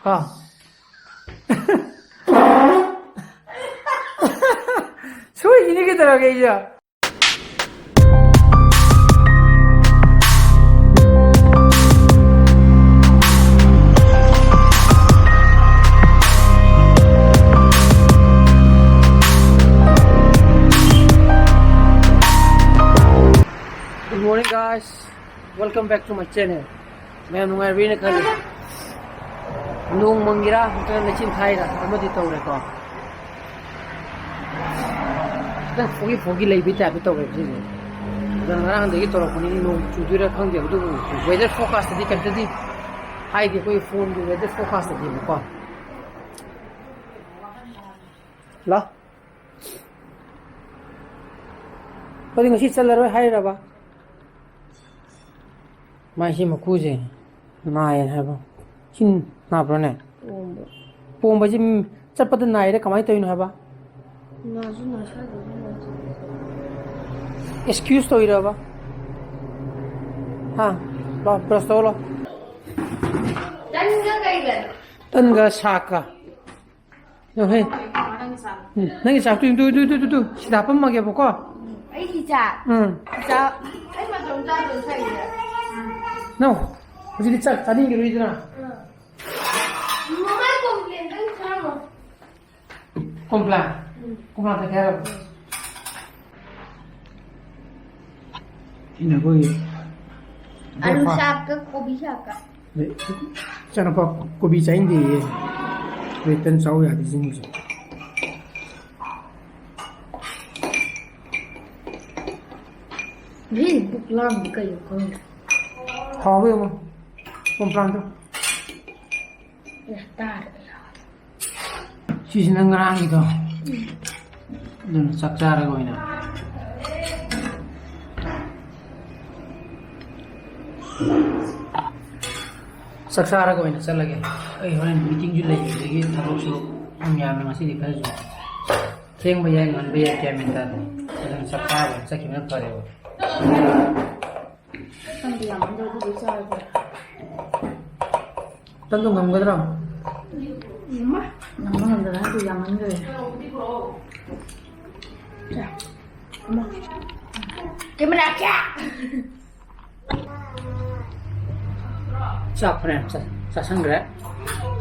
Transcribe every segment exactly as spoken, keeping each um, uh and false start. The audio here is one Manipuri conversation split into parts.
ꯀꯣ꯫ ꯁꯣꯏꯈꯤꯅꯤ ꯀꯩꯗꯧꯔꯒꯦ ꯑꯩꯁꯨ꯫ Good morning, guys. Welcome back to my channel. ꯃꯌꯥꯝ ꯅꯨꯡꯉꯥꯏꯕꯤꯅ ꯈꯜꯂꯤ꯫ ꯅꯣꯡ ꯃꯪꯒꯤꯔꯥ ꯅꯠꯇ꯭ꯔꯒ ꯂꯩꯆꯤꯟ ꯊꯥꯏꯔꯥ ꯑꯃꯗꯤ ꯇꯧꯔꯦꯀꯣ꯫ ꯈꯤꯇꯪ foggy foggy ꯂꯩꯕꯩ type ꯇꯧꯋꯦ ꯁꯤꯁꯦ꯫ ꯑꯗꯨꯅ ꯉꯔꯥꯡꯗꯒꯤ ꯇꯧꯔꯛꯄꯅꯤ, ꯅꯣꯡ ꯆꯨꯗꯣꯏꯔꯥ ꯈꯪꯗꯦꯕ, ꯑꯗꯨꯕꯨ weather forecast ꯇꯗꯤ ꯀꯩꯝꯇꯗꯤ ꯍꯥꯏꯗꯦ, ꯑꯩꯈꯣꯏ phone ꯒꯤ weather forecast ꯇꯗꯤꯕꯀꯣ꯫ ꯂꯥ꯫ ꯑꯗꯨꯗꯤ ꯉꯁꯤ ꯆꯠꯂꯔꯣꯏ ꯍꯥꯏꯔꯕ? ꯃꯥꯏꯁꯤ ꯃꯀꯨꯁꯦ ꯅꯥꯏꯌꯦ ꯍꯥꯏꯕ꯫ ꯁꯤ ꯅꯥꯕ꯭ꯔꯣꯅꯦ? ꯄꯣꯝꯕ꯫ ꯄꯣꯝꯕꯁꯤ, ꯎꯝ, ꯆꯠꯄꯗ ꯅꯥꯏꯔ ꯀꯃꯥꯏꯅ ꯇꯧꯔꯤꯅꯣ ꯍꯥꯏꯕ? ꯅꯥꯁꯨ ꯅꯥꯁꯥꯗꯦꯗ, ꯅꯥꯁꯨ꯫ Excuse ꯇꯧꯔꯤꯔꯕ? ꯍꯥ? ꯂꯥꯎ, brush ꯇꯧꯔꯣ ꯂꯥꯎ꯫ ꯇꯟꯒ ꯀꯩꯒꯅꯣ? ꯇꯟꯒ ꯁꯥꯛꯀ꯫ ꯌꯣ, ꯍꯦ꯫ ꯎꯝ, ꯅꯪꯒꯤ ꯆꯥꯛ, two, two, two, two, two, ꯁꯤꯗ ꯍꯥꯄꯝꯃꯒꯦꯕꯀꯣ꯫ ꯑꯩꯒꯤ ꯆꯥꯛ? ꯎꯝ꯫ ꯆꯥꯛ꯫ ꯑꯩ ꯃꯇꯣꯝ ꯆꯥꯗꯣꯏ ꯐꯩꯌꯦ꯫ ꯅꯣ, ꯍꯧꯖꯤꯛꯇꯤ ꯆꯥꯛ ꯆꯥꯅꯤꯡꯈꯤꯔꯣꯏꯗꯅ꯫ ꯎꯝ꯫ ꯃꯃꯥꯏ complain ꯇꯪ ꯊꯥꯔꯝꯃꯣ꯫ ꯀꯣꯝꯄ꯭ꯂꯥ? ꯎꯝ꯫ ꯀꯣꯝꯄ꯭ꯂꯥ ꯊꯛꯀꯦ ꯍꯥꯏꯔꯕ? ꯁꯤꯅ ꯑꯩꯈꯣꯏꯒꯤ ꯑꯂꯨ breakfast꯫ ꯁꯥꯛꯀ ꯀꯣꯕꯤ ꯁꯥꯛꯀ꯫ ꯑꯗꯩ ꯏꯆꯥꯅꯨꯄꯥ ꯀꯣꯕꯤ ꯆꯥꯅꯤꯡꯗꯦꯌꯦ꯫ ꯑꯗꯩ ꯇꯟ ꯆꯥꯎ ꯌꯥꯗꯦ ꯆꯤꯟꯒꯤꯁꯦ꯫ ꯃꯤ ꯄꯨꯛ ꯂꯥꯝꯕ ꯀꯩꯅꯣ ꯈꯪꯗꯦ꯫ ꯍꯥꯎꯕ ꯌꯦꯡꯉꯣ꯫ ꯀꯣꯝꯄ꯭ꯂꯥꯟꯗꯣ꯫ ꯑꯦ, ꯇꯥꯔꯦ꯫ ꯁꯤꯁꯤꯅ ꯉꯔꯥꯡꯒꯤꯗꯣ꯫ ꯎꯝ꯫ ꯑꯗꯨꯅ ꯆꯥꯛ ꯆꯥꯔꯒ ꯑꯣꯏꯅ꯫ ꯆꯥꯛ ꯆꯥꯔꯒ ꯑꯣꯏꯅ ꯆꯠꯂꯒꯦ꯫ ꯑꯩ ꯍꯣꯔꯦꯟ meeting ꯁꯨ ꯂꯩ, ꯑꯗꯒꯤ ꯊꯕꯛꯁꯨ ꯌꯥꯝ ꯌꯥꯝꯃꯦ ꯉꯁꯤꯗꯤ ꯈꯔꯁꯨ꯫ ꯊꯦꯡꯕ ꯌꯥꯏ, ꯉꯟꯕ ꯌꯥꯏ, ꯒ꯭ꯌꯥꯟ ꯃꯦꯟ ꯇꯥꯗꯦ꯫ ꯑꯗꯨꯅ ꯆꯥꯛ ꯆꯥꯔꯒ ꯑꯣꯏꯅ ꯆꯠꯈꯤꯕꯅ ꯐꯔꯦꯕ꯫ ꯇꯟꯗꯤ ꯌꯥꯝꯃꯟꯗ꯭ꯔꯣ ꯑꯗꯨꯗꯤ ꯆꯥꯔꯗꯤ? ꯇꯟꯗꯣ ꯉꯝꯒꯗ꯭ꯔꯣ? ꯏꯃꯥ, ꯉꯝꯕ ꯉꯝꯗꯕ ꯅꯠꯇꯦ, ꯌꯥꯝꯃꯟꯈ꯭ꯔꯦ꯫ ꯀꯦꯃꯦꯔꯥ ꯀꯌꯥ? ꯆꯥꯛ ꯐꯅꯌꯥꯝ ꯆꯥ-, ꯆꯥꯁꯟꯈ꯭ꯔꯦ꯫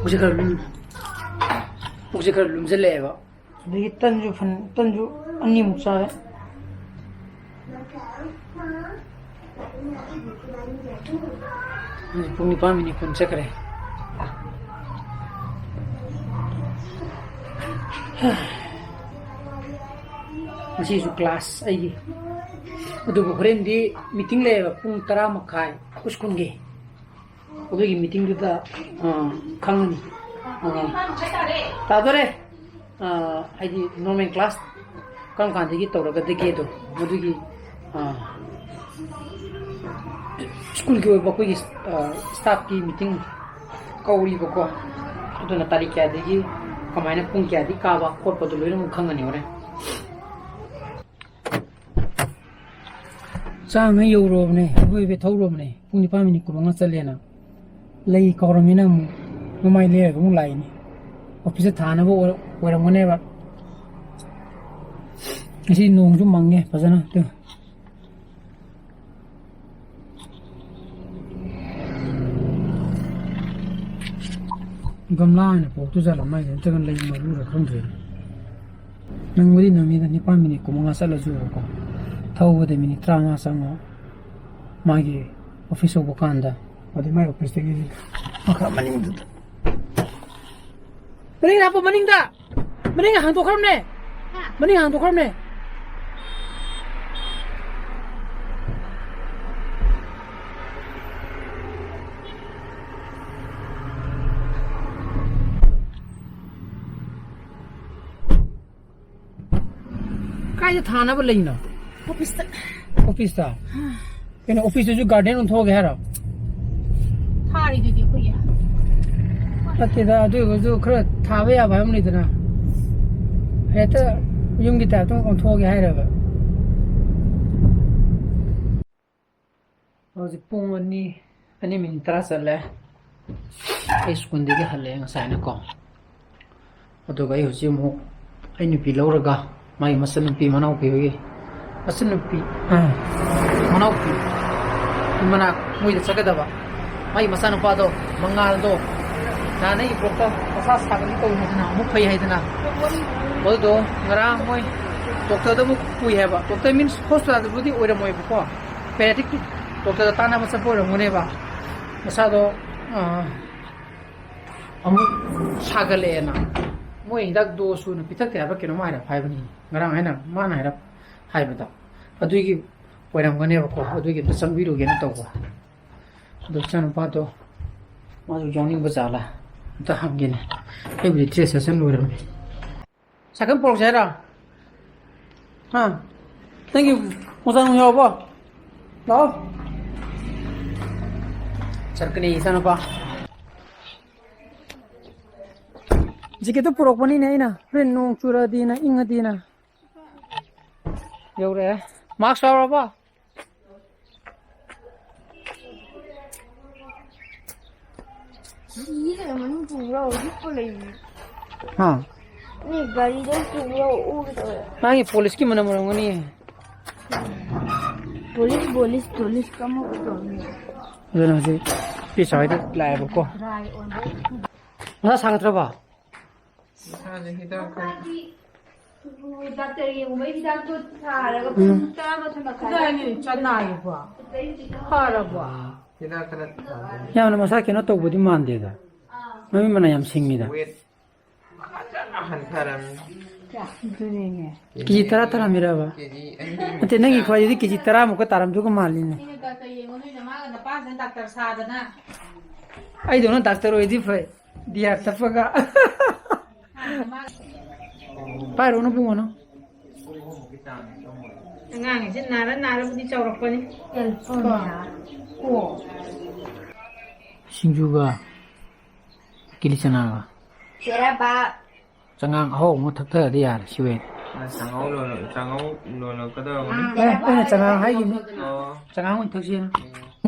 ꯄꯨꯛꯁꯦ ꯈꯔ ꯂꯨꯝ-, ꯄꯨꯛꯁꯦ ꯈꯔ ꯂꯨꯝꯁꯤꯜꯂꯛꯑꯦꯕ꯫ ꯑꯗꯒꯤ ꯇꯟꯁꯨ ꯐꯟ-, ꯇꯟꯁꯨ ꯑꯅꯤꯃꯨꯛ ꯆꯥꯔꯦ꯫ ꯍꯧꯖꯤꯛ ꯄꯨꯡ ꯅꯤꯄꯥꯟ ꯃꯤꯅꯤꯠ ꯀꯨꯟ ꯆꯠꯈ꯭ꯔꯦ꯫ ꯉꯁꯤꯁꯨ ꯀ꯭ꯂꯥꯁ ꯑꯩꯒꯤ, ꯑꯗꯨꯕꯨ ꯍꯣꯔꯦꯟꯗꯤ ꯃꯤꯇꯤꯡ ꯂꯩꯌꯦꯕ ꯄꯨꯡ ꯇꯔꯥ ꯃꯈꯥꯏ ꯑꯩꯈꯣꯏ ꯁ꯭ꯀꯨꯜꯒꯤ꯫ ꯑꯗꯨꯒꯤ ꯃꯤꯇꯤꯡꯗꯨꯗ, ꯑ, ꯈꯪꯉꯅꯤ꯫ ꯑ, ꯇꯥꯗꯣꯔꯦ꯫ ꯑ, ꯍꯥꯏꯗꯤ ꯅꯣꯔꯃꯦꯜ ꯀ꯭ꯂꯥꯁ ꯀꯔꯝ ꯀꯥꯟꯗꯒꯤ ꯇꯧꯔꯒꯗꯒꯦꯗꯣ, ꯃꯗꯨꯒꯤ, ꯑ, ꯁ꯭ꯀꯨꯜꯒꯤ ꯑꯣꯏꯕ ꯑꯩꯈꯣꯏꯒꯤ, ꯑ, ꯁ꯭ꯇꯥꯐꯀꯤ ꯃꯤꯇꯤꯡ ꯀꯧꯔꯤꯕꯀꯣ꯫ ꯑꯗꯨꯅ ꯇꯥꯔꯤꯛ ꯀꯌꯥꯗꯒꯤ ꯀꯃꯥꯏꯅ ꯄꯨꯡ ꯀꯌꯥꯗꯒꯤ ꯀꯥꯕ ꯈꯣꯠꯄꯗꯣ ꯂꯣꯏꯅꯃꯛ ꯈꯪꯉꯅꯤ ꯍꯣꯔꯦꯟ꯫ ꯆꯥꯡꯅ ꯌꯧꯔꯨꯔꯕꯅꯦ, ꯑꯩꯈꯣꯏ ꯊꯧꯔꯨꯔꯕꯅꯦ꯫ ꯄꯨꯡ ꯅꯤꯄꯥꯟ ꯃꯤꯅꯤꯠ ꯀꯨꯟꯃꯉꯥ ꯆꯠꯂꯦꯅ꯫ ꯂꯩ ꯀꯧꯔꯝꯃꯤꯅ ꯑꯃꯨꯛ ꯃꯃꯥꯏ ꯂꯩꯔꯒ ꯑꯃꯨꯛ ꯂꯥꯛꯏꯅꯤ꯫ ꯑꯣꯐꯤꯁꯇ ꯊꯥꯅꯕ ꯑꯣꯏꯔ-, ꯑꯣꯏꯔꯝꯒꯅꯦꯕ꯫ ꯉꯁꯤ ꯅꯣꯡꯁꯨ ꯃꯪꯉꯦ ꯐꯖꯅ꯫ ꯇꯨ꯫ ꯒꯝꯂꯥ ꯑꯣꯏꯅ ꯄꯣꯛꯇꯨ ꯖꯥꯠꯂ ꯃꯥꯏꯁꯦ, ꯅꯠꯇ꯭ꯔꯒ ꯂꯩ ꯃꯔꯨꯔ ꯈꯪꯗ꯭ꯔꯦ꯫ ꯅꯪꯕꯨꯗꯤ ꯅꯪꯅꯤꯗ, ꯅꯤꯄꯥꯟ ꯃꯤꯅꯤꯠ ꯀꯨꯟꯃꯉꯥ ꯆꯠꯂꯁꯨꯕꯀꯣ꯫ ꯊꯧꯕꯗ ꯃꯤꯅꯤꯠ ꯇꯔꯥꯃꯉꯥ ꯆꯪꯉꯣ꯫ ꯃꯥꯒꯤ ꯑꯣꯐꯤꯁ ꯌꯧꯕ ꯀꯥꯟꯗ꯫ ꯑꯗꯩ ꯃꯥꯏ ꯑꯣꯐꯤꯁꯇꯒꯤ ꯃꯈꯥ ꯃꯅꯤꯡꯗꯨꯗ꯫ ꯃꯅꯤꯡ ꯍꯥꯞꯄꯣ, ꯃꯅꯤꯡꯗ! ꯃꯅꯤꯡ ꯍꯥꯡꯗꯣꯛꯈ꯭ꯔꯕꯅꯦ! ꯃꯅꯤꯡ ꯍꯥꯡꯗꯣꯛꯈ꯭ꯔꯕꯅꯦ! ꯀꯥꯏꯗ ꯊꯥꯅꯕ ꯂꯩꯅꯣ? ꯑꯣꯐꯤꯁꯇ꯫ ꯑꯣꯐꯤꯁꯇ? ꯀꯩꯅꯣ, ꯑꯣꯐꯤꯁꯇꯁꯨ ꯒꯥꯔꯗꯦꯟ ꯑꯣꯟꯊꯣꯛꯑꯒꯦ ꯍꯥꯏꯔꯣ? ꯊꯥꯔꯤꯗꯨꯗꯤ ꯑꯩꯈꯣꯏꯒꯤ꯫ ꯅꯠꯇꯦꯗ, ꯑꯗꯨ ꯑꯣꯏꯔꯒꯁꯨ ꯈꯔ ꯊꯥꯕ ꯌꯥꯕ ꯍꯥꯏꯕ ꯑꯃ ꯂꯩꯗꯅ꯫ ꯍꯦꯛꯇ ꯌꯨꯝꯒꯤ ꯇꯥꯏꯞꯇ ꯑꯣꯟꯊꯣꯛꯑꯒꯦ ꯍꯥꯏꯔꯕ? ꯍꯧꯖꯤꯛ ꯄꯨꯡ ꯑꯅꯤ, ꯑꯅꯤ ꯃꯤꯅꯤꯠ ꯇꯔꯥ ꯆꯠꯂꯦ꯫ ꯑꯩ ꯁ꯭ꯀꯨꯜꯗꯒꯤ ꯍꯜꯂꯛꯑꯦ ꯉꯁꯥꯏꯅꯀꯣ꯫ ꯑꯗꯨꯒ ꯑꯩ ꯍꯧꯖꯤꯛ ꯑꯃꯨꯛ ꯑꯩ ꯅꯨꯄꯤ ꯂꯧꯔꯒ ꯃꯥꯒꯤ ꯃꯆꯟꯅꯨꯄꯤ ꯃꯅꯥꯎꯄꯤ ꯍꯣꯏꯒꯤ ꯃꯆꯟꯅꯨꯄꯤ, ꯑ, ꯃꯅꯥꯎꯄꯤ ꯃꯅꯥꯛ ꯃꯣꯏꯗ ꯆꯠꯀꯗꯕ꯫ ꯃꯥꯒꯤ ꯃꯆꯥꯅꯨꯄꯥꯗꯣ, ꯃꯉꯥꯜꯗꯣ, ꯅꯍꯥꯟ ꯑꯩꯒꯤ ꯕ꯭ꯂꯣꯛꯇ ꯃꯁꯥ ꯁꯥꯒꯠꯂꯤ ꯇꯧꯏ ꯍꯥꯏꯗꯅ, ꯑꯃꯨꯛ ꯐꯩ ꯍꯥꯏꯗꯅ, ꯑꯗꯨꯗꯣ ꯉꯔꯥꯡ ꯃꯣꯏ ꯗꯣꯛꯇꯔꯗ ꯑꯃꯨꯛ ꯄꯨꯏ ꯍꯥꯏꯕ꯫ ꯗꯣꯛꯇꯔ ꯃꯤꯟꯁ ꯍꯣꯁꯄꯤꯇꯥꯜꯗꯕꯨꯗꯤ ꯑꯣꯏꯔꯝꯃꯣꯏꯕꯀꯣ, ꯄꯦꯔꯥꯇꯤꯛ ꯗꯣꯛꯇꯔꯗ ꯇꯥꯟꯅꯕ ꯆꯠꯄ ꯑꯣꯏꯔꯝꯒꯅꯦꯕ꯫ ꯃꯁꯥꯗꯣ, ꯑ, ꯑꯃꯨꯛ ꯁꯥꯒꯠꯂꯛꯑꯦꯅ ꯃꯣꯏ ꯍꯤꯗꯥꯛ ꯗꯣꯁ ꯁꯨꯅ ꯄꯤꯊꯛꯇꯦ ꯍꯥꯏꯕ ꯀꯩꯅꯣꯝ ꯍꯥꯏꯔꯞ ꯍꯥꯏꯕꯅꯤ ꯉꯔꯥꯡ, ꯑꯩꯅ ꯃꯥꯅ ꯍꯥꯏꯔꯞ ꯍꯥꯏꯕꯗꯣ꯫ ꯑꯗꯨꯒꯤ ꯑꯣꯏꯔꯝꯒꯅꯦꯕꯀꯣ꯫ ꯑꯗꯨꯒꯤ ꯑꯝꯇ ꯆꯪꯕꯤꯔꯨꯒꯦꯅ ꯇꯧꯕ꯫ ꯑꯗꯣ ꯏꯆꯥꯅꯨꯄꯥꯗꯣ ꯃꯥꯁꯨ ꯌꯥꯎꯅꯤꯡꯕ ꯖꯥꯠꯂꯥ ꯑꯝꯇ ꯍꯪꯒꯦꯅꯦ꯫ ꯑꯩꯕꯨꯗꯤ ꯗ꯭ꯔꯦꯁ ꯁꯦꯁꯟ ꯂꯣꯏꯔꯝꯃꯦ꯫ ꯁꯥꯏꯀꯜ ꯄꯣꯔꯛꯁꯦ ꯍꯥꯏꯔꯣ? ꯍꯥ? ꯅꯪꯒꯤ ꯃꯣꯖꯥ ꯅꯨꯡ ꯌꯥꯎꯔꯕꯣ? ꯂꯥꯛꯑꯣ꯫ ꯆꯠꯀꯅꯤ ꯏꯆꯥꯅꯨꯄꯥ꯫ ꯖꯦꯀꯦꯠꯇꯨ ꯄꯨꯔꯛꯄꯅꯤꯅꯦ ꯑꯩꯅ, ꯍꯣꯔꯦꯟ ꯅꯣꯡ ꯆꯨꯔꯗꯤꯅ, ꯏꯪꯉꯗꯤꯅ꯫ ꯌꯧꯔꯛꯑꯦ꯫ ꯃꯥꯛꯁ ꯌꯥꯎꯔꯕꯣ? ꯁꯤꯔꯦ, ꯃꯅꯨꯡ ꯆꯨꯡꯈ꯭ꯔꯣ, ꯍꯤꯞꯄ ꯂꯩꯕꯅꯤ꯫ ꯍꯥ? ꯃꯤ ꯒꯥꯔꯤꯗ ꯆꯨꯡꯈ꯭ꯔꯣ, ꯑꯣꯒꯦ ꯇꯧꯋꯦ꯫ ꯃꯥꯒꯤ ꯄꯨꯂꯤꯁꯀꯤ ꯃꯅꯝ ꯑꯣꯏꯔꯝꯒꯅꯤ꯫ ꯄꯨꯂꯤꯁ, ꯄꯨꯂꯤꯁ, ꯄꯨꯂꯤꯁ ꯀꯝꯃꯛꯄ ꯇꯧꯔꯝꯃꯤ꯫ ꯑꯗꯨꯅ ꯍꯧꯖꯤꯛ ꯄꯤꯁꯥ ꯍꯣꯏꯗ ꯂꯥꯛꯑꯦꯕꯀꯣ꯫ ꯗ꯭ꯔꯥꯏ ꯑꯣꯏꯕ꯫ ꯃꯁꯥ ꯁꯥꯒꯠꯇ꯭ꯔꯕꯣ? ꯏꯁꯥꯁꯦ ꯍꯤꯗꯥꯛ ꯈꯔ ꯃꯁꯥꯒꯤ ꯗꯥꯛꯇꯔ ꯌꯦꯡꯉꯨꯕꯩ ꯍꯤꯗꯥꯛꯇꯣ ꯊꯥꯔꯒ ꯄꯨꯡ ꯎꯝ꯫ ꯇꯔꯥꯃꯥꯊꯣꯏ ꯃꯈꯥꯏ ꯀꯗꯥꯏꯅꯣ ꯆꯅꯥꯏꯕꯣ? ꯑꯗꯩ ꯍꯧꯖꯤꯛ ꯐꯔꯕꯣ? ꯍꯤꯗꯥꯛ ꯈꯔ ꯊꯥꯗꯣꯏꯅꯦ꯫ ꯌꯥꯝꯅ ꯃꯁꯥ ꯀꯩꯅꯣ ꯇꯧꯕꯗꯤ ꯃꯥꯟꯗꯦꯗ꯫ ꯑꯥ꯫ ꯃꯃꯤꯠ ꯃꯅꯥ ꯌꯥꯝ ꯁꯤꯡꯉꯤꯗ꯫ ꯋꯦꯠ ꯐꯖꯅ ꯍꯟꯊꯔꯝꯃꯤ꯫ ꯑꯗꯨꯅꯤꯅꯦ꯫ ꯀꯦꯖꯤ ꯇꯔꯥ ꯇꯥꯔꯝꯃꯤꯔꯕ? ꯀꯦꯖꯤ ꯑꯅꯤ ꯑꯍꯨꯝ ꯅꯠꯇꯦ, ꯅꯪꯒꯤ ꯆꯥꯡ꯫ ꯈ꯭ꯋꯥꯏꯗꯒꯤ ꯀꯦꯖꯤ ꯇꯔꯥꯃꯨꯛꯀ ꯇꯥꯔꯝꯗꯧꯒ ꯃꯥꯜꯂꯤꯅꯦ꯫ ꯑꯩꯅ ꯗꯥꯛꯇꯔ ꯌꯦꯡꯉꯣ ꯅꯣꯏꯅ ꯃꯥꯒ ꯅꯄꯥꯁꯤꯅ ꯗꯥꯛꯇꯔ ꯁꯥꯗꯅ꯫ ꯑꯩꯗꯧꯅ ꯗꯥꯛꯇꯔ ꯑꯣꯏꯗꯤ ꯐꯩ꯫ ꯗꯤꯌꯥ ꯇꯞꯄꯒ꯫ ꯄꯥꯏꯔꯨꯅꯨ ꯄꯨꯡꯉꯨꯅꯨ꯫ ꯑꯉꯥꯡꯁꯦ ꯅꯥꯔ ꯅꯥꯔꯕꯨꯗꯤ ꯆꯥꯎꯔꯛꯄꯅꯤ꯫ ꯁꯤꯡꯖꯨꯒ ꯀꯤꯂꯤ ꯆꯅꯥꯒ꯫ ꯆꯦꯔꯥꯕ꯫ ꯆꯉꯥꯡ ꯑꯍꯥꯎꯕ ꯑꯃ ꯊꯛꯊꯔꯗꯤ ꯌꯥꯔꯦ ꯁꯤ ꯑꯣꯏꯅ꯫ ꯆꯥꯉꯧ ꯂꯣꯜꯂ-, ꯆꯥꯉꯧ ꯂꯣꯜꯂꯛꯀꯗꯧꯔꯕꯅꯤ꯫ ꯑꯦ, ꯑꯩꯅ ꯆꯉꯥꯡ ꯍꯥꯏꯈꯤꯕꯅꯤ꯫ ꯑꯣ꯫ ꯆꯉꯥꯡ ꯑꯣꯏꯅ ꯊꯛꯁꯦꯅ꯫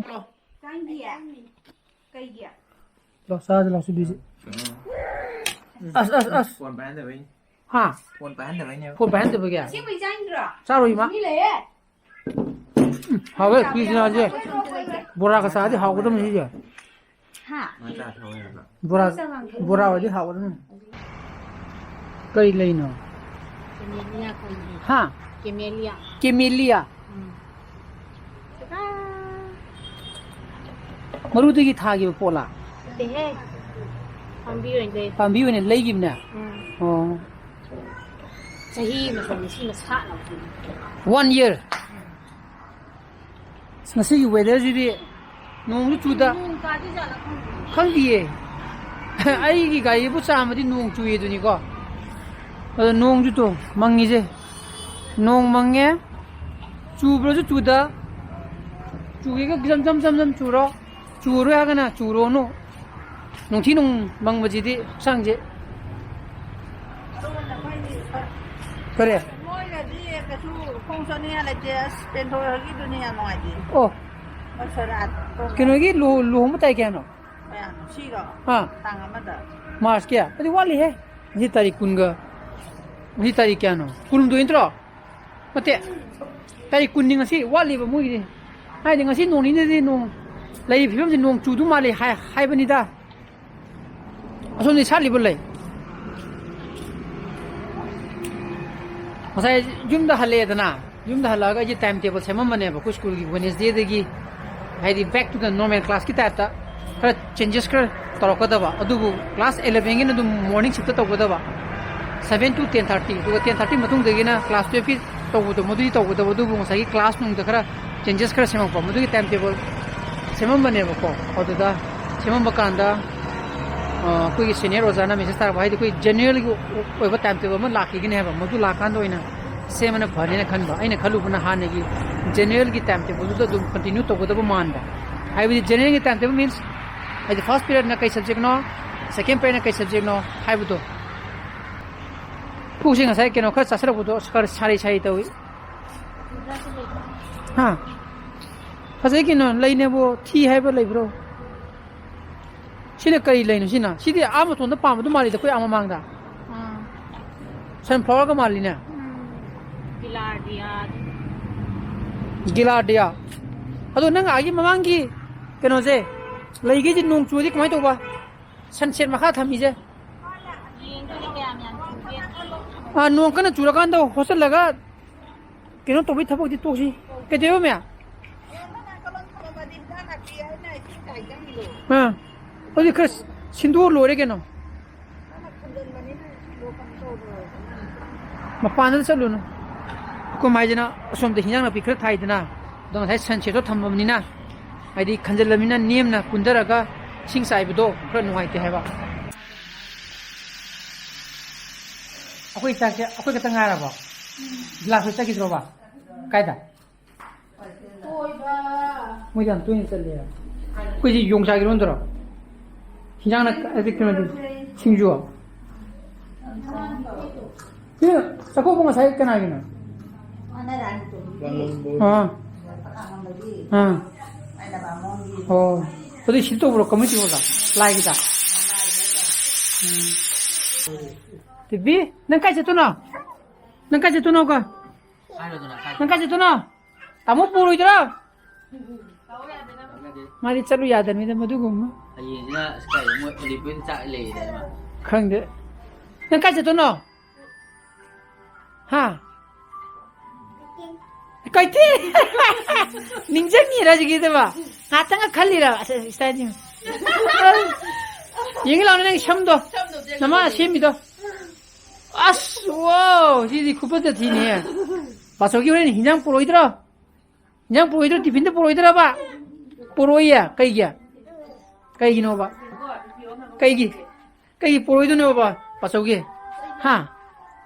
ꯆꯥꯅꯤꯡꯗꯤꯌꯦ? ꯀꯩꯒꯤ? ꯂꯥꯎ, ꯆꯥꯁꯤ ꯂꯥꯎ, ꯁꯤ ꯕꯤꯁꯤ꯫ ꯎꯝ꯫ ꯑꯁ, ꯑꯁ, ꯑꯁ꯫ ꯐꯣꯟ ꯄꯥꯏꯍꯟꯗꯕꯩꯅꯦ꯫ ꯍꯥ? ꯐꯣꯟ ꯄꯥꯏꯍꯟꯗꯕꯩꯅꯦ꯫ ꯐꯣꯟ ꯄꯥꯏꯍꯟꯗꯕꯒꯤ? ꯑꯁꯦꯡꯕꯩ ꯆꯥꯅꯤꯡꯗ꯭ꯔꯣ? ꯆꯥꯔꯣꯏ, ꯏꯃꯥ꯫ ꯃꯤ ꯂꯩꯌꯦ꯫ ꯍꯥꯎꯋꯦ, ꯀꯨꯏꯁꯅꯥꯁꯦ꯫ ꯕꯣꯔꯥꯒ ꯆꯥꯔꯗꯤ ꯍꯥꯎꯒꯗꯕꯅꯤ ꯁꯤꯁꯦ꯫ ꯍꯥ? ꯃꯆꯥ ꯊꯧꯋꯦ ꯍꯥꯏꯕ꯫ ꯕꯣꯔꯥ, ꯕꯣꯔꯥ ꯑꯣꯏꯗꯤ ꯍꯥꯎꯒꯗꯕꯅꯤ꯫ ꯀꯔꯤ ꯂꯩꯅꯣ? ꯀꯦꯃꯦꯂꯤꯌꯥ ꯀꯧꯏ꯫ ꯍꯥ? ꯀꯦꯃꯦꯂꯤꯌꯥ꯫ ꯀꯦꯃꯦꯂꯤꯌꯥ? ꯎꯝ꯫ ꯃꯔꯨꯗꯒꯤ ꯊꯥꯈꯤꯕ ꯄꯣꯠꯂꯥ? ꯅꯠꯇꯦꯍꯦ꯫ ꯄꯥꯝꯕꯤ ꯑꯣꯏꯅ ꯂꯩ꯫ ꯄꯥꯝꯕꯤ ꯑꯣꯏꯅ ꯂꯩꯈꯤꯕꯅꯦ? ꯎꯝ꯫ ꯑꯣ꯫ ꯆꯍꯤ ꯑꯃ ꯁꯨꯔꯦ ꯁꯤꯃ ꯁꯥꯠꯂꯕꯁꯤꯅ꯫ One year? ꯉꯁꯤꯒꯤ weatherꯁꯤꯗꯤ ꯅꯣꯡꯁꯨ ꯆꯨꯗ꯫ ꯅꯣꯡ ꯇꯥꯗꯣꯏꯖꯥꯠꯂ ꯈꯪꯗꯦ꯫ ꯈꯪꯗꯤꯌꯦ꯫ ꯑꯩꯒꯤ ꯒꯥꯔꯤꯕꯨ ꯆꯥꯝꯃꯗꯤ ꯅꯣꯡ ꯆꯨꯏ ꯑꯗꯨꯅꯤꯀꯣ꯫ ꯑꯗꯣ ꯅꯣꯡꯁꯨ ꯇꯣ ꯃꯪꯉꯤꯁꯦ꯫ ꯅꯣꯡ ꯃꯪꯉꯦ꯫ ꯆꯨꯕ꯭ꯔꯁꯨ ꯆꯨꯗ꯫ ꯆꯨꯒꯦꯒ ꯖꯝ ꯖꯝ ꯖꯝ ꯖꯝ ꯆꯨꯔꯣ꯫ ꯆꯨꯔꯣꯏ ꯍꯥꯏꯔꯒꯅ ꯆꯨꯔꯣꯅꯨ꯫ ꯅꯨꯡꯊꯤ ꯅꯨꯡ ꯃꯪꯕꯁꯤꯗꯤ ꯍꯛꯆꯥꯡꯁꯦ꯫ ꯀꯔꯤ? ꯃꯣꯏꯒꯗꯤ ꯀꯩꯁꯨ ꯈꯣꯡ ꯆꯠꯅꯤꯡꯉꯥꯏ ꯂꯩꯇꯦ꯫ ꯑꯁ, ꯄꯦꯟꯊꯣꯛ ꯍꯣꯏꯒꯤꯗꯨꯅꯤ ꯌꯥꯝ ꯅꯨꯡꯉꯥꯏꯇꯦ꯫ ꯑꯣ꯫ ꯃꯣꯏ ꯁꯣꯔꯥꯠ ꯇꯧꯕ꯫ ꯀꯩꯅꯣꯒꯤ ꯂꯨꯍꯣ-, ꯂꯨꯍꯣꯡꯕ ꯇꯥꯏ ꯀꯌꯥꯅꯣ? ꯀꯌꯥꯅꯣ? ꯁꯤꯔꯣ? ꯑꯥ꯫ ꯇꯥꯡ ꯑꯃꯗ꯫ ꯃꯥꯔꯁꯀꯤ? ꯑꯗꯨꯗꯤ ꯋꯥꯠꯂꯤꯍꯦ꯫ ꯉꯁꯤ ꯇꯥꯔꯤꯛ ꯀꯨꯟꯒ, ꯉꯁꯤ ꯇꯥꯔꯤꯛ ꯀꯌꯥꯅꯣ? ꯀꯨꯟꯍꯨꯝꯗꯣꯏ ꯅꯠꯇ꯭ꯔꯣ? ꯅꯠꯇꯦ꯫ ꯇꯥꯔꯤꯛ ꯀꯨꯟꯅꯤ ꯉꯁꯤ ꯋꯥꯠꯂꯤꯕ ꯃꯣꯏꯒꯤꯗꯤ꯫ ꯍꯥꯏꯗꯤ ꯉꯁꯤ ꯅꯣꯡ ꯅꯤꯅꯤꯗꯤ ꯅꯣꯡ ꯂꯩꯔꯤꯕ ꯐꯤꯕꯝꯁꯤ ꯅꯣꯡ ꯆꯨꯗꯧ ꯃꯥꯜꯂꯤ ꯍꯥꯏ-, ꯍꯥꯏꯕꯅꯤꯗ꯫ ꯑꯁꯣꯝꯗꯤ ꯁꯥꯠꯂꯤꯕ ꯂꯩ꯫ ꯉꯁꯥꯏ ꯌꯨꯝꯗ ꯍꯜꯂꯛꯑꯦꯗꯅ, ꯌꯨꯝꯗ ꯍꯜꯂꯛꯑꯒ ꯑꯩꯁꯦ time table ꯁꯦꯝꯃꯝꯕꯅꯦꯕ, ꯑꯩꯈꯣꯏ ꯁ꯭ꯀꯨꯜꯒꯤ Wednesdayꯗꯒꯤ, ꯍꯥꯏꯗꯤ back to the normal classꯀꯤ typeꯇ ꯈꯔ changes ꯈꯔ ꯇꯧꯔꯛꯀꯗꯕ꯫ ꯑꯗꯨꯕꯨ class elevenꯒꯤꯅ ꯑꯗꯨꯝ morning shiftꯇ ꯇꯧꯒꯗꯕ, seven to ten thirty, ꯑꯗꯨꯒ ten thirty ꯃꯇꯨꯡꯗꯒꯤꯅ class twelveꯀꯤ ꯇꯧꯕꯗꯣ, ꯃꯗꯨꯒꯤ ꯇꯧꯒꯗꯕ꯫ ꯑꯗꯨꯕꯨ ꯉꯁꯥꯏꯒꯤ class ꯅꯨꯡꯗ ꯈꯔ changes ꯈꯔ ꯁꯦꯝꯃꯛꯄ, ꯃꯗꯨꯒꯤ time table ꯁꯦꯝꯃꯝꯕꯅꯦꯕꯀꯣ꯫ ꯑꯗꯨꯗ ꯁꯦꯝꯃꯝꯕ ꯀꯥꯟꯗ, ꯑ, ꯑꯩꯈꯣꯏꯒꯤ senior ꯑꯣꯖꯥꯅ message ꯊꯥꯔꯛꯄ, ꯍꯥꯏꯗꯤ ꯑꯩꯈꯣꯏ generalꯒꯤ ꯑꯣꯏꯕ time table ꯑꯃ ꯂꯥꯛꯈꯤꯒꯅꯤ ꯍꯥꯏꯕ, ꯃꯗꯨ ꯂꯥꯛꯀꯥꯟꯗ ꯑꯣꯏꯅ ꯁꯦꯝꯕꯅ ꯐꯅꯦꯅ ꯈꯟꯕ꯫ ꯑꯩꯅ ꯈꯜꯂꯨꯕꯅ ꯍꯥꯟꯅꯒꯤ generalꯒꯤ time tableꯗꯨꯗ ꯑꯗꯨꯝ continue ꯇꯧꯒꯗꯕ ꯃꯥꯟꯕ, ꯍꯥꯏꯕꯗꯤ generalꯒꯤ time table means ꯍꯥꯏꯗꯤ first periodꯅ ꯀꯩ subjectꯅꯣ, second periodꯅ ꯀꯩ subjectꯅꯣ ꯍꯥꯏꯕꯗꯣ꯫ ꯄꯨꯛꯁꯦ ꯉꯁꯥꯏ ꯀꯩꯅꯣ ꯈꯔ ꯆꯥꯁꯤꯜꯂꯛꯄꯗꯣ ꯈꯔ ꯁꯥꯔꯤ ꯁꯥꯔꯤ ꯇꯧꯏ꯫ ꯍꯥ? ꯐꯖꯩ ꯀꯩꯅꯣ, ꯂꯩꯅꯦꯕꯨ ꯊꯤ ꯍꯥꯏꯕ ꯂꯩꯕ꯭ꯔꯣ? ꯁꯤꯅ ꯀꯔꯤ ꯂꯩꯅꯣ ꯁꯤꯅ? ꯁꯤꯗꯤ ꯑꯥ ꯃꯇꯣꯟꯗ ꯄꯥꯝꯕꯗꯣ ꯃꯥꯜꯂꯤꯗ, ꯑꯩꯈꯣꯏ ꯑꯥ ꯃꯃꯥꯡꯗ꯫ ꯑꯥ꯫ Sunflowerꯒ ꯃꯥꯜꯂꯤꯅꯦ꯫ ꯎꯝ꯫ ꯒꯤꯂꯥꯔꯗꯤꯌꯥ꯫ ꯒꯤꯂꯥꯔꯗꯤꯌꯥ꯫ ꯑꯗꯣ ꯅꯪ ꯑꯥꯒꯤ ꯃꯃꯥꯡꯒꯤ ꯀꯩꯅꯣꯁꯦ, ꯂꯩꯈꯩꯁꯦ ꯅꯣꯡ ꯆꯨꯔꯗꯤ ꯀꯃꯥꯏꯅ ꯇꯧꯕ? Sunset ꯃꯈꯥ ꯊꯝꯃꯤꯁꯦ꯫ ꯌꯦꯡꯗꯣꯏꯅꯦ ꯀꯌꯥꯝ ꯌꯥꯝ ꯆꯨꯒꯦ꯫ ꯑꯥ, ꯅꯣꯡ ꯀꯟꯅ ꯆꯨꯔꯀꯥꯟꯗ ꯍꯣꯠꯆꯜꯂꯒ ꯀꯩꯅꯣ ꯇꯧꯕꯩ ꯊꯕꯛꯇꯤ ꯇꯣꯛꯁꯤ꯫ ꯀꯩꯗꯧꯋꯦ, ꯃꯌꯥꯝ? ꯑꯥ꯫ ꯑꯗꯨꯗꯤ ꯈꯔ ꯁꯤꯟꯗꯣꯛꯑ ꯂꯣꯏꯔꯦ ꯀꯩꯅꯣ꯫ ꯃꯄꯥꯟꯗ ꯆꯠꯂꯨꯅꯨ꯫ ꯑꯩꯈꯣꯏ ꯃꯥꯏꯁꯤꯅ ꯑꯁꯣꯝꯗ ꯍꯤꯟꯖꯥꯡ ꯅꯥꯄꯤ ꯈꯔ ꯊꯥꯏꯗꯅ, ꯑꯗꯣ ꯉꯁꯥꯏ Sunsetꯇꯣ ꯊꯝꯃꯕꯅꯤꯅ, ꯍꯥꯏꯗꯤ ꯈꯟꯖꯜꯂꯕꯅꯤꯅ ꯅꯦꯝꯅ ꯀꯨꯟꯊꯔꯒ ꯏꯁꯤꯡ ꯆꯥꯏꯕꯗꯣ ꯈꯔ ꯅꯨꯡꯉꯥꯏꯇꯦ ꯍꯥꯏꯕ꯫ ꯑꯩꯈꯣꯏ ꯆꯥꯛꯁꯦ ꯑꯩꯈꯣꯏ ꯈꯛꯇ ꯉꯥꯏꯔꯕꯣ? ꯒꯤꯂꯥꯁ ꯍꯣꯏ ꯆꯠꯈꯤꯗ꯭ꯔꯣꯕ? ꯀꯥꯏꯗ? ꯃꯣꯏꯗꯤ ꯌꯥꯝ ꯇꯣꯏꯅ ꯆꯠꯂꯦ꯫ ꯑꯩꯈꯣꯏꯁꯤ ꯌꯣꯡꯆꯥꯛ ꯏꯔꯣꯟꯗ꯭ꯔꯣ? ꯍꯤꯟꯖꯥꯡꯅ ꯀ-, ꯀꯩꯅꯣꯗꯤ, ꯁꯤꯡꯖꯨ? ꯁꯤ ꯆꯥꯛꯀꯧꯕ ꯉꯁꯥꯏ ꯀꯅꯥꯒꯤꯅꯣ? ꯑꯥ꯫ ꯑꯥ꯫ ꯑꯣ꯫ ꯑꯗꯨ ꯁꯤ ꯇꯧꯕ꯭ꯔꯣ, committee ꯍꯣꯜꯗ? ꯂꯥꯏꯒꯤꯗ? ꯎꯝ꯫ ꯕꯦꯕꯤ, ꯅꯪ ꯀꯥꯏ ꯆꯠꯇꯣꯏꯅꯣ? ꯅꯪ ꯀꯥꯏ ꯆꯠꯇꯣꯏꯅꯣ? ꯍꯥꯏꯔꯣꯗꯅ, ꯍꯥꯏꯔꯣ꯫ ꯅꯪ ꯀꯥꯏ ꯆꯠꯇꯣꯏꯅꯣ? ꯇꯥꯃꯣ ꯄꯨꯔꯣꯏꯗ꯭ꯔꯣ? ꯃꯥꯗꯤ ꯆꯠꯂꯨ ꯌꯥꯗꯕꯅꯤꯗ ꯃꯗꯨꯒꯨꯝꯕ꯫ ꯍꯌꯦꯡꯁꯤꯅ ꯑꯁ ꯀꯥꯏꯗ ꯃꯣꯏ ꯑꯣꯂꯤꯝꯄꯤꯛ ꯆꯥꯛ ꯂꯩꯌꯦꯗꯅ ꯃꯥ꯫ ꯈꯪꯗꯦ꯫ ꯅꯪ ꯀꯥꯏ ꯆꯠꯇꯣꯏꯅꯣ? ꯍꯥ? ꯀꯩꯊꯦꯜ? ꯅꯤꯡꯁꯤꯡꯉꯤꯔ ꯍꯧꯖꯤꯛꯀꯤꯗꯨꯕꯣ? ꯉꯥꯛꯇꯪꯒ ꯈꯜꯂꯤꯔꯕ? ꯑꯁ, ꯑꯁ, ꯏꯁꯇꯥꯏꯜꯁꯤꯡ꯫ ꯌꯦꯡꯒꯦ ꯂꯥꯎꯅꯦ ꯅꯪꯒꯤ ꯁꯝꯗꯣ꯫ ꯅꯃꯥ ꯁꯦꯝꯃꯤꯗꯣ꯫ ꯑꯁ, ꯋꯥꯎ, ꯁꯤꯗꯤ ꯈꯨꯐꯖ ꯊꯤꯅꯦ꯫ ꯕꯥꯆꯧꯒꯤ ꯍꯣꯔꯦꯟ ꯍꯤꯟꯖꯥꯡ ꯄꯨꯔꯛꯑꯣꯏꯗ꯭ꯔꯣ? ꯍꯤꯟꯖꯥꯡ ꯄꯨꯔꯛꯑꯣꯏꯗ꯭ꯔꯣ? ꯇꯤꯐꯤꯟꯗ ꯄꯨꯔꯛꯑꯣꯏꯗ꯭ꯔꯕ? ꯄꯨꯔꯛꯑꯣꯏꯌꯦ꯫ ꯀꯩꯒꯤ? ꯀꯩꯒꯤꯅꯣꯕ? ꯀꯩꯒꯤ? ꯀꯩꯒꯤ ꯄꯨꯔꯛꯑꯣꯏꯗꯣꯏꯅꯣꯕ ꯕꯥꯆꯧꯒꯤ? ꯍꯥ?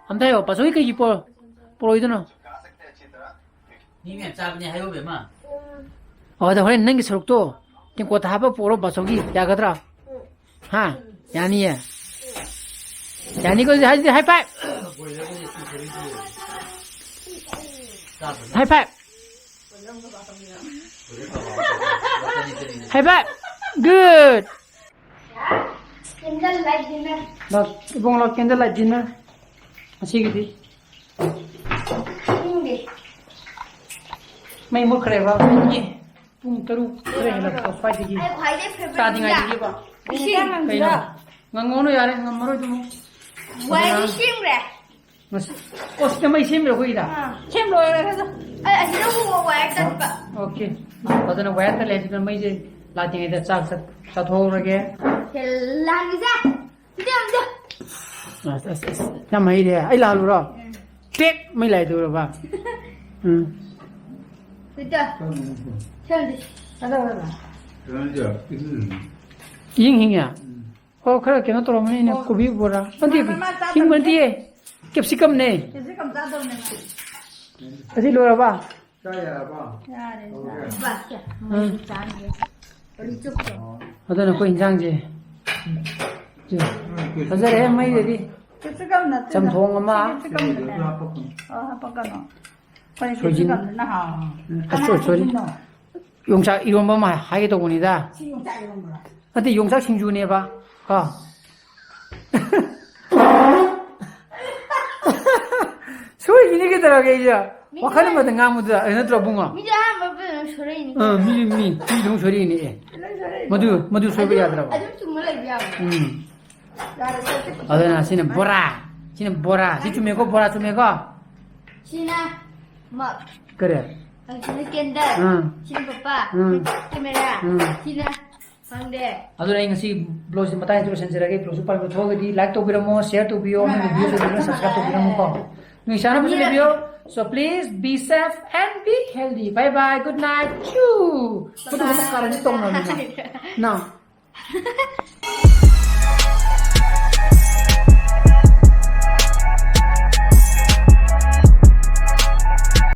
ꯑꯝꯇ ꯍꯥꯏꯌꯣ, ꯕꯥꯆꯧꯒꯤ ꯀꯩꯒꯤ ꯄꯨꯔ-, ꯄꯨꯔꯛꯑꯣꯏꯗꯣꯏꯅꯣ? ꯃꯤ ꯃꯌꯥꯝ ꯆꯥꯕꯅꯦ ꯍꯥꯏꯌꯣ, ꯕꯦꯝꯃ꯫ ꯑꯣ, ꯑꯗꯣ ꯍꯣꯔꯦꯟ ꯅꯪꯒꯤ ꯁꯔꯨꯛꯇꯣ ꯇꯦꯡꯀꯣꯠꯇ ꯍꯥꯞꯄ ꯄꯨꯔꯛꯑꯣ ꯕꯥꯆꯧꯒꯤ, ꯌꯥꯒꯗ꯭ꯔꯥ? ꯍꯥ? ꯌꯥꯅꯤꯌꯦ? ꯌꯥꯅꯤꯀꯣ, ꯑꯗꯨꯗꯤ ꯍꯥꯏ, high five! High five! High five! Good! Candle light dinner. ꯂꯥꯛ, ꯏꯕꯨꯡ ꯂꯥꯛ, candle light dinner꯫ ꯉꯁꯤꯒꯤꯗꯤ꯫ ꯈꯪꯗꯦ꯫ ꯃꯩ ꯃꯨꯠꯈ꯭ꯔꯦꯕ꯫ ꯄꯨꯡ ꯇꯔꯨꯛ ꯈꯔ ꯍꯦꯜꯂꯛꯄ ꯁ꯭ꯋꯥꯏꯗꯒꯤ꯫ ꯑꯩ ꯈ꯭ꯋꯥꯏꯗꯩ favorite ꯆꯥꯗ꯭ꯉꯥꯏꯗꯒꯤꯕ꯫ ꯏꯟꯖꯥꯡ ꯀꯩꯅꯣ? ꯉꯥꯡꯖꯤꯔꯥ? ꯉꯥꯡꯉꯣꯅꯨ ꯌꯥꯔꯦ, ꯉꯝꯃꯔꯣꯏ ꯑꯗꯨꯃꯨꯛ꯫ ꯋꯥꯏꯗꯤ ꯑꯗꯨꯅ ꯁꯦꯝꯈ꯭ꯔꯦ꯫ ꯉꯁꯤ, ꯑꯣ, ꯁꯤꯗ ꯃꯩ ꯁꯦꯝꯃꯤꯔꯣ ꯑꯩꯈꯣꯏꯒꯤꯗ? ꯑꯥ, ꯁꯦꯝ ꯂꯣꯏꯔꯦ ꯑꯗꯣ꯫ ꯑꯩ ꯑꯁꯤꯗ ꯑꯃꯨꯛ wire ꯇꯠꯄ꯫ ꯑꯣꯀꯦ꯫ ꯑꯗꯨꯅ wire ꯇꯠꯂꯦ, ꯑꯁꯤꯗ ꯃꯩꯁꯦ ꯂꯥꯛꯇ꯭ꯔꯤꯉꯩꯗ ꯆꯥꯛ ꯆꯥ-, ꯆꯥꯊꯣꯛꯍꯧꯔꯒꯦ꯫ ꯁꯦ, ꯂꯥꯡꯉꯤꯁꯦ꯫ ꯁꯤꯗ ꯌꯦꯡꯉꯨꯁꯦ꯫ ꯑꯁ, ꯑꯁ, ꯑꯁ, ꯌꯥꯝ ꯍꯩꯔꯦ꯫ ꯑꯩ ꯂꯥꯛꯍꯜꯂꯨꯔꯣ? ꯎꯝ꯫ ꯄꯦꯛ! ꯃꯩ ꯂꯥꯛꯏꯗꯧꯔꯕ? ꯎꯝ꯫ ꯁꯤꯗ꯫ ꯁꯦꯝꯁꯦ꯫ ꯀꯩꯅꯣꯁꯦ, ꯏꯁꯤꯡ꯫ ꯏꯍꯤꯡ ꯍꯤꯡꯉꯦ? ꯎꯝ꯫ ꯑꯣ, ꯈꯔ ꯀꯩꯅꯣ ꯇꯧꯔꯝꯃꯅꯤꯅꯦ, ꯑꯣ꯫ ꯀꯣꯕꯤ ꯕꯣꯔꯥ꯫ ꯅꯠꯇꯦ, ꯃꯥ, ꯃꯥ ꯆꯥꯗꯕꯅꯦ꯫ ꯍꯤꯡꯕ ꯅꯠꯇꯤꯌꯦ, capsicumꯅꯦ꯫ Capsicum ꯆꯥꯗꯕꯅꯦ ꯃꯥ꯫ ꯑꯁꯤ ꯂꯣꯏꯔꯕ? ꯆꯥ ꯌꯥꯔꯕ? ꯌꯥꯔꯦ, ꯍꯧꯔꯦ꯫ ꯆꯥ꯫ ꯕꯥ, ꯁꯦ, ꯎꯝ꯫ ꯃꯣꯏꯁꯨ ꯆꯥꯅꯤꯡꯉꯦ꯫ ꯀꯔꯤ ꯆꯨꯞꯇꯣ? ꯑꯣ꯫ ꯑꯗꯨꯅ ꯑꯩꯈꯣꯏ ꯏꯟꯁꯥꯡꯁꯦ꯫ ꯁꯦ꯫ ꯎꯝ, ꯐꯖꯔꯦꯍꯦ, ꯃꯩꯗꯗꯤ꯫ Capsicum ꯅꯠꯇꯦꯗ꯫ ꯆꯝꯊꯣꯡ ꯑꯃ꯫ Capsicum ꯅꯠꯇꯦ꯫ ꯁꯤꯗꯁꯨ ꯍꯥꯞꯄꯛꯀꯅꯨ꯫ ꯑꯣ, ꯍꯥꯞꯄꯛꯀꯅꯨ꯫ ꯑꯩꯈꯣꯏ ꯁꯣꯏꯖꯤꯟ꯫ Capsicumꯗꯨꯅ ꯍꯥꯎꯋꯦ꯫ ꯎꯝ, ꯑꯁ, ꯁꯣꯏ-, ꯁꯣꯏꯔꯤ꯫ ꯀꯅꯥꯒꯤꯅꯣ? ꯌꯣꯡꯆꯥꯛ ꯏꯔꯣꯝꯕ ꯑꯃ ꯍꯥꯏꯒꯦ ꯇꯧꯕꯅꯤꯗ꯫ ꯁꯤ ꯌꯣꯡꯆꯥꯛ ꯏꯔꯣꯝꯕꯔꯣ? ꯅꯠꯇꯦ, ꯌꯣꯡꯆꯥꯛ ꯁꯤꯡꯖꯨꯅꯦꯕ꯫ ꯀꯣ? ꯁꯣꯏꯈꯤꯅꯤ ꯀꯩꯗꯧꯔꯒꯦ ꯑꯩꯁꯦ? ꯃꯤꯗꯤ ꯋꯥꯈꯜ ꯑꯃꯗ ꯉꯥꯡꯕꯗꯨꯗ, ꯑꯩ ꯅꯠꯇ꯭ꯔꯣ, ꯏꯕꯨꯡꯉꯣ? ꯃꯤꯗꯤ ꯑꯍꯥꯟꯕ ꯄꯨꯝꯅꯃꯛ ꯁꯣꯏꯔꯛꯏꯅꯤ ꯑꯥ, ꯀꯩꯅꯣ꯫ ꯃꯤ, ꯃꯤ, ꯃꯤ ꯑꯗꯨꯝ ꯁꯣꯏꯔꯛꯏꯅꯦ, ꯑꯦ꯫ ꯂꯣꯏ ꯁꯣꯏꯔꯛꯏꯅꯤ꯫ ꯃꯗꯨ, ꯃꯗꯨ ꯁꯣꯏꯕ ꯑꯗꯨꯝ, ꯌꯥꯗ꯭ꯔꯕ? ꯑꯗꯨꯝ ꯆꯨꯝꯃ ꯂꯩꯕ ꯌꯥꯕ꯭ꯔꯣ? ꯎꯝ꯫ ꯌꯥꯔꯦ, ꯆꯠꯁꯦ꯫ ꯑꯗꯨꯅ ꯁꯤꯅ ꯕꯣꯔꯥ꯫ ꯁꯤꯅ ꯕꯣꯔꯥ꯫ ꯁꯤ ꯆꯨꯝꯃꯦꯀꯣ? ꯕꯣꯔꯥ ꯆꯨꯝꯃꯦꯀꯣ? ꯁꯤꯅ ꯃꯛ꯫ ꯀꯔꯤ? ꯑ, ꯁꯤꯅ candle꯫ ꯑꯥ꯫ ꯁꯤꯅ ꯄꯄꯥ꯫ ꯑꯥ꯫ Camera꯫ ꯑꯥ꯫ ꯁꯤꯅ ꯈꯪꯗꯦ꯫ ꯑꯗꯨꯅ ꯑꯩ ꯉꯁꯤ vlogꯁꯤ ꯃꯇꯥꯡ ꯑꯁꯤꯗ ꯂꯣꯏꯁꯤꯟꯖꯔꯒꯦ꯫ Vlogꯁꯤ ꯄꯥꯝꯕꯤꯕ ꯊꯣꯛꯑꯒꯗꯤ like ꯇꯧꯕꯤꯔꯝꯃꯣ, share ꯇꯧꯕꯤꯌꯣ, ꯅꯪꯒꯤ viewꯁꯤꯡꯗꯨꯅ subscribe ꯇꯧꯕꯤꯔꯝꯃꯨꯀꯣ꯫ ꯅꯣꯏ ꯆꯥꯅꯕꯁꯨ ꯂꯩꯕꯤꯌꯣ꯫ So please be safe and be healthy. Bye bye, good night. ꯆꯨ꯫ ꯃꯗꯨꯒꯨꯝꯕ ꯀꯥꯔꯟꯁꯤ ꯇꯧꯅꯨ ꯅꯪ꯫ ꯅꯪ꯫